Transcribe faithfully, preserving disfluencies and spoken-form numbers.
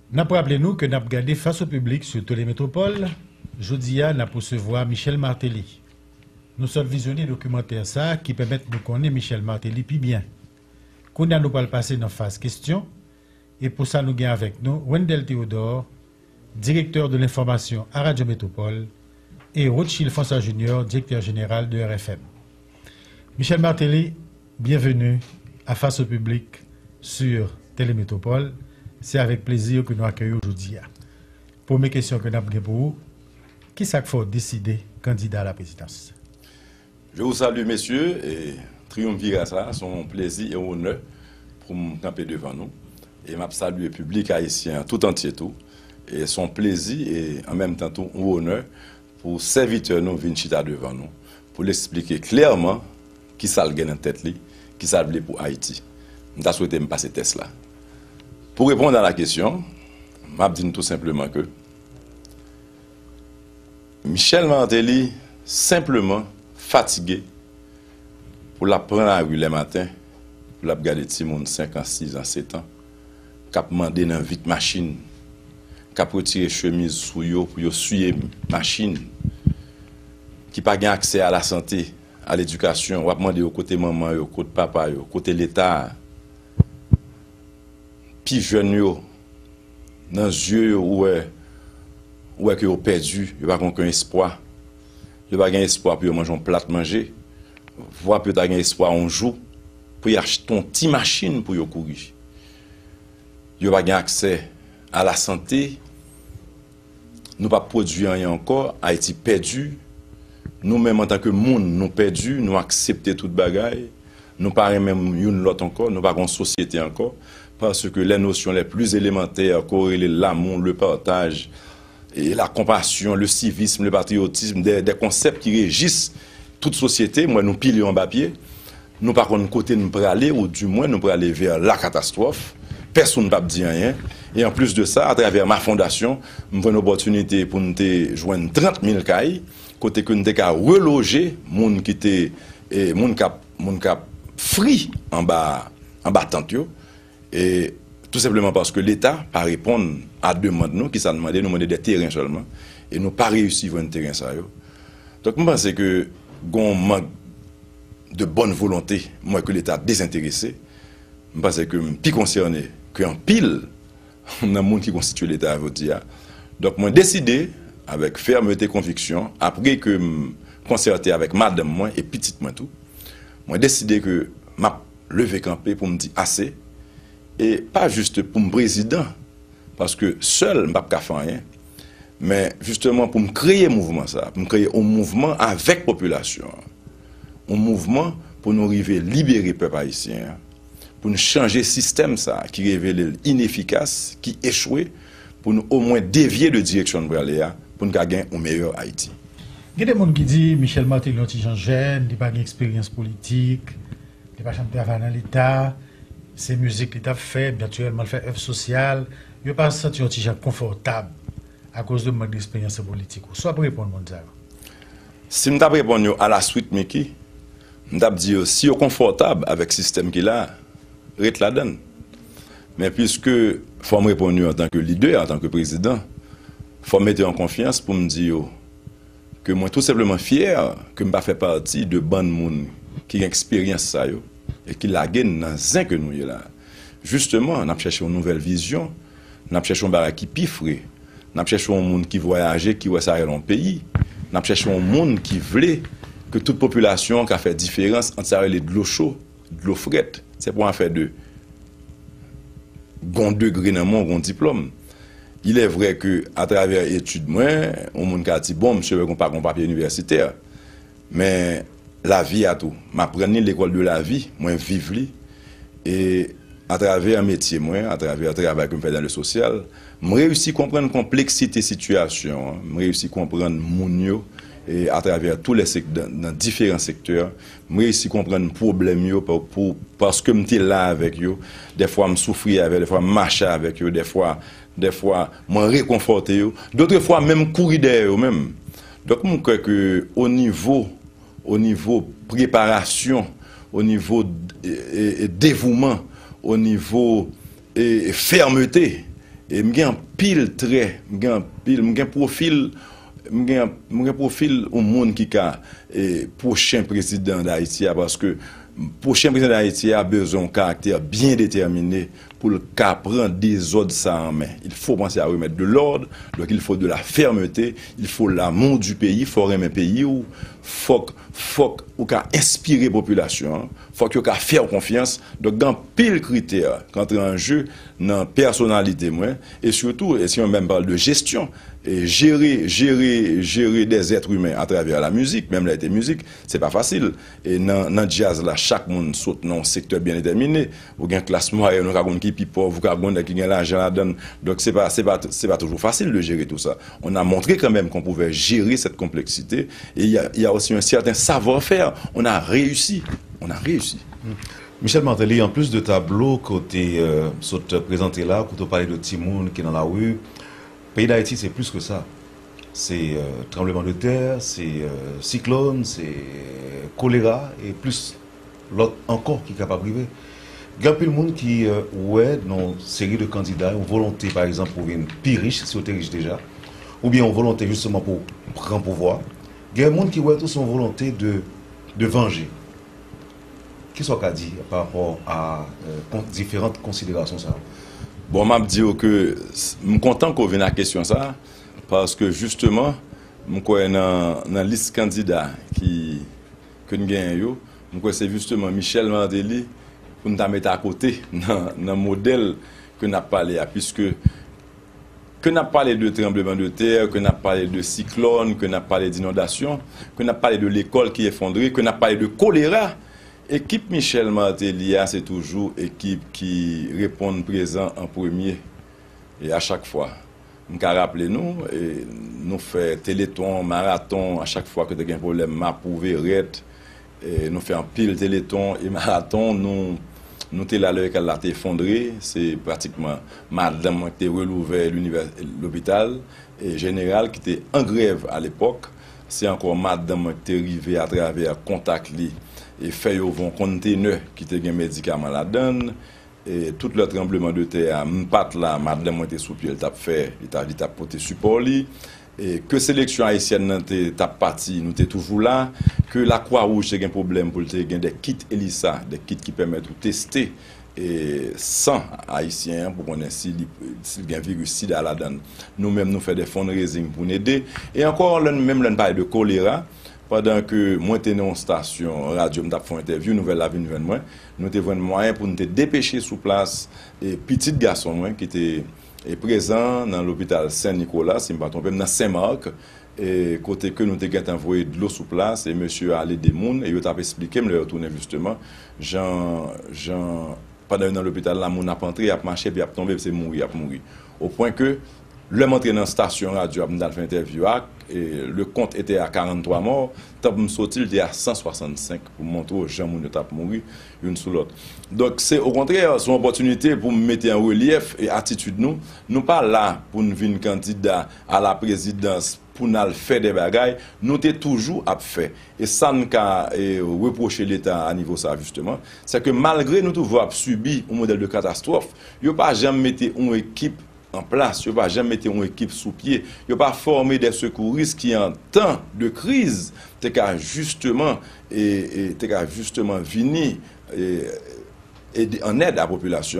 N ap raple nou ke n ap gade Face au public sou Télé Métropole. Jodi a, n ap resevwa Michel Martelly. Nou sot vizyone dokimantè sa a ki pèmèt nou konnen Michel Martelly pi byen. Kounye a, nou pral pase nan faz kesyon, e pou sa, nou gen avèk nou Wendell Théodore, directeur de l'information à Radio Métropole, et Rothschild François Junior, directeur général de R F M. Michel Martelly, bienvenue à Face au public sur Télé Métropole. C'est avec plaisir que nous accueillons aujourd'hui. Premye kesyon ke n ap gen pou ou, ki sa k fè w deside kandida a la prezidans? Je vous salue, mesye, e triyonvira sa a, se yon plezi e yon onè pou m kanpe devan nou. E m ap salye piblik ayisyen an tout antye tou. E se yon plezi e an menm tan tou yon onè pou sèvitè nou vin chita devan nou, pou l eksplike klèman kisa l gen nan tèt li, kisa l vle pou Ayiti. M ta swete m pase tès la. Pou reponn a la kesyon, m ap di n tou senpleman ke Michel Martelly senpleman fatige pou l ap pran lari lèmaten, pou l ap gade timoun senk an, sis an, set an, k ap mande nan vit machin, k ap retire chemiz sou yo pou yo siye machin, ki pa gen aksè a lasante, a ledikasyon, w ap mande yo kote manman yo, kote papa yo, kote Leta a. Pi jèn yo, nan zye yo, ou wè, ou wè ke yo pèdi, yo pa gen okenn espwa. Yo pa gen espwa pou yo manje yon plat manje. Vwa pou yo ta gen espwa yon jou pou y achte yon ti machin pou yo kouri. Yo pa gen aksè a lasante. Nou p ap pwodui anyen ankò. Ayiti pèdi. Nou menm, antanke moun, nou pèdi. Nou aksepte tout bagay. Nou pa renmen youn lòt ankò. Nou pa gen yon sosyete ankò. Paske les notions les plus élémentaires, ke w rele l'amour, le partage, et la compassion, le civisme, le patriotisme, des, des concepts ki rejis tout sosyete, m wè nou pile yo anba pye. Nou pa konn kote n prale, ou dimwen nou prale vè la katastwòf. Pèsonn p ap di anyen. E anplis de sa, atravè ma fondasyon, m jwenn opòtinite pou n te jwenn trant mil kay, kote ke n te ka reloje moun ki te, e, moun k ap, moun k ap fri anba, anba tant yo. E tou senpleman paske Leta pa reponn a demann nou, kisa n mande, nou mande de teren sèlman, e nou pa reyisi jwenn teren sa yo. Donk, m panse ke gen yon mank de bòn volonte, m wè ke Leta dezenterese. M panse ke m pi konsène ke anpil nan moun ki konstitye Leta a jodi a. Donk, mwen deside, avèk fèmete konviksyon, apre ke m konsète avèk madanm mwen e pitit mwen tou, mwen deside ke m ap leve kanpe pou m di ase, e pa jis pou m prezidan, paske sèl m p ap ka fè anyen, men jisteman pou m kreye mouvman sa, pou m kreye yon mouvman avèk popilasyon an, yon mouvman pou nou rive libere pèp ayisyen an, pou n chanje sistèm sa a ki revele l inefikas, ki echwe, pou n omwen devye de direksyon n prale a, pou n ka gen yon meyè Ayiti. Gen de moun ki di Michel Martelly yon ti jan jèn, li pa gen eksperyans politik, li pa janm travay nan Leta, se mizik li t ap fè, natirèlman l fè èv sosyal, yo pa santi yon ti jan konfòtab akoz de mank de eksperyans politik ou. Sa w ap reponn moun sa yo? Si m t ap reponn yo alaswit, Mickey, m t ap di yo, si yo konfòtab avèk sistèm ki la a, ret ladan l. Men piske fò m reponn yo antanke lidè, antanke prezidan, fò m mete yo an konfyans pou m di yo ke mwen tou senpleman fyè ke m pa fè pati de bann moun ki gen eksperyans sa yo e ki lage n nan zen ke nou ye la a. Jisteman, n ap chèche yon nouvèl vizyon, n ap chèche yon bagay ki pi fre, n ap chèche yon moun ki vwayaje, ki wè sa rele yon peyi, n ap chèche yon moun ki vle ke tout popilasyon an ka fè diferans ant sa rele dlo cho, dlo frèt. Se pa yon afè de gon degre nan men w, gon diplòm. Il est vrai que, atravè etid mwen, yon moun ka di, bon, misye pa gon pa gon papye inivèsitè. Men lavi a tou, m aprann li, l'école de la vie, mwen viv li. E atravè metye mwen, atravè travay ke m fè dans le social, m reyisi konprann konpleksite sitiyasyon an, m reyisi konprann moun yo, e atravè tou lè sèk-, nan, nan diferan sektè, m reyisi konprann pwoblèm yo pa, pou, paske m te la avèk yo. Dèfwa m soufri avèk, dèfwa m mache avèk yo, dèfwa, dèfwa mwen rekonfòte yo, dotrefwa menm kouri dèyè yo menm. Donk, m kwè ke o nivo, o nivo preparasyon, o nivo, e, e, e, devouman, o nivo, e, e, fèmete, E m gen anpil trè, m gen anpil, m gen pwofil, m gen, m gen pwofil yon moun ki ka, e, pwochen prezidan Dayiti a, paske pwochen prezidan Dayiti a bezwen yon karaktè byen detèmine pou l ka pran dezòd sa an men. Il faut penser à remettre de l'ordre, donc il faut de la fermeté, il faut l'amour du pays, fò w renmen peyi w, fòk, fòk ou ka enspire popilasyon an, fòk yo ka fè w konfyans. Donk, gen anpil kritè k antre an je nan pèsonalite mwen, e sitou, e si mwen menm pale de jesyon, e jere, jere, jere des êtres humains à travers la musique, menm lè te mizik, se pa fasil. E nan, nan djaz la, chak moun sot nan yon sektè byen detèmine. Ou gen klas mwayèn, ou ka konn ki pi pòv, ou ka konn nèg ki gen lajan ladan l. Donk, se pa, se pa, se pa toujou fasil de gérer tout ça. On a montré quand même qu'on pouvait gérer cette complexité. Et il y a, il y a aussi un certain savoir-faire. On a réussi. On a réussi. Michel Martelly, an plis de tablo ke w te, euh, sot prezante la, kote w pale de timoun ki nan lari, peyi Dayiti se plis ke sa. Se, euh, tranbleman de tè, se, euh, siklòn, se kolera, e plis lòt ankò ki kapab rive. Gen anpil moun ki, euh, wè nan yon seri de kandida yon volonte, pa egzanp, pou vin pi rich, si yo te rich deja, oubyen yon volonte jisteman pou pran pouvwa. Gen moun ki wè tou se yon volonte de, de vanje. Kisa w ka di pa rapò a, euh, kon, diferan konsiderasyon sa yo? Bon, m ap di w ke s- m kontan ke w vin ak kesyon sa, paske jisteman, m kwè nan, nan lis kandida ki, ke n genyen yo, m kwè se jisteman Michel Martelly pou n ta mete akote nan, nan modèl ke n ap pale a, piske ke n ap pale de tranbleman de tè, ke n ap pale de siklòn, ke n ap pale dinondasyon, ke n ap pale de lekòl ki efondre, ke n ap pale de kolera, ekip Michel Martelly a se toujou ekip ki reponn prezan an premye. E a chak fwa, m ka raple nou, e nou fè teleton, maraton, a chak fwa ke te gen pwoblèm Mapou, Verèt, e nou fè anpil teleton e maraton, nou, nou te la lè lekòl la te efondre, se pratikman madanm mwen ki te relouvè linivè, lopital, e jeneral ki te an grèv alepòk, se ankò madanm mwen ki te rive atravè kontak li, e fè yo voye yon kontenè ki te gen medikaman ladan l, e tout lè tranbleman de tè a, m pa t la, madanm mwen te sou pye, l t ap fè, li t ap, li t ap pote sipò li. E ke seleksyon ayisyèn nan te, t ap pati, nou te toujou la. Ke Lakwa Wouj te gen pwoblèm pou l te gen de kit ELISA, de kit ki pèmèt ou teste, e, san ayisyen an pou konnen si li, si l gen viris sida ladan l. Nou menm, nou fè de fundraising pou n ede. E ankò, lè n, menm lè n pale de kolera, pandan ke mwen te nan yon stasyon radyo, m t ap fè yon entèvyou, nouvèl la vin jwenn mwen, nou te jwenn mwayen pou n te depeche sou plas, e, pitit gason mwen ki te, e, prezan nan lopital Sen Nikola, si m pa twonpe m, nan Sen Mak, e, kote ke nou te gentan voye dlo sou plas, e mesye yo ale de moun, e yo t ap esplike m lè yo tounen jisteman, jan, jan, pandan yo nan lopital la, moun ap antre, y ap mache, epi y ap tonbe, se mouri, y ap mouri. O pwen ke, lè m antre nan stasyon radyo a pou m t al fè entèvyou a, e, le compte était à quarante-trois morts, tan pou m soti, l te a san swasannsenk, pou m montre w jan moun yo t ap mouri, youn sou lòt. Donk, se, okontrè, se yon opòtinite pou m mete an relyèf e atitid nou. Nou pa la pou n vin kandida a la prezidans pou n al fè de bagay, nou te toujou ap fè. E sa n ka, e, repwoche Leta a nivo sa, jisteman, se ke malgre nou toujou ap sibi yon modèl de katastwòf, yo pa janm mete yon ekip an plas, yo pa janm mete yon ekip sou pye, yo pa fòme de sekouris ki an tan de kriz te ka jisteman, e, e, te ka jisteman vini, e, ede, an èd a popilasyon.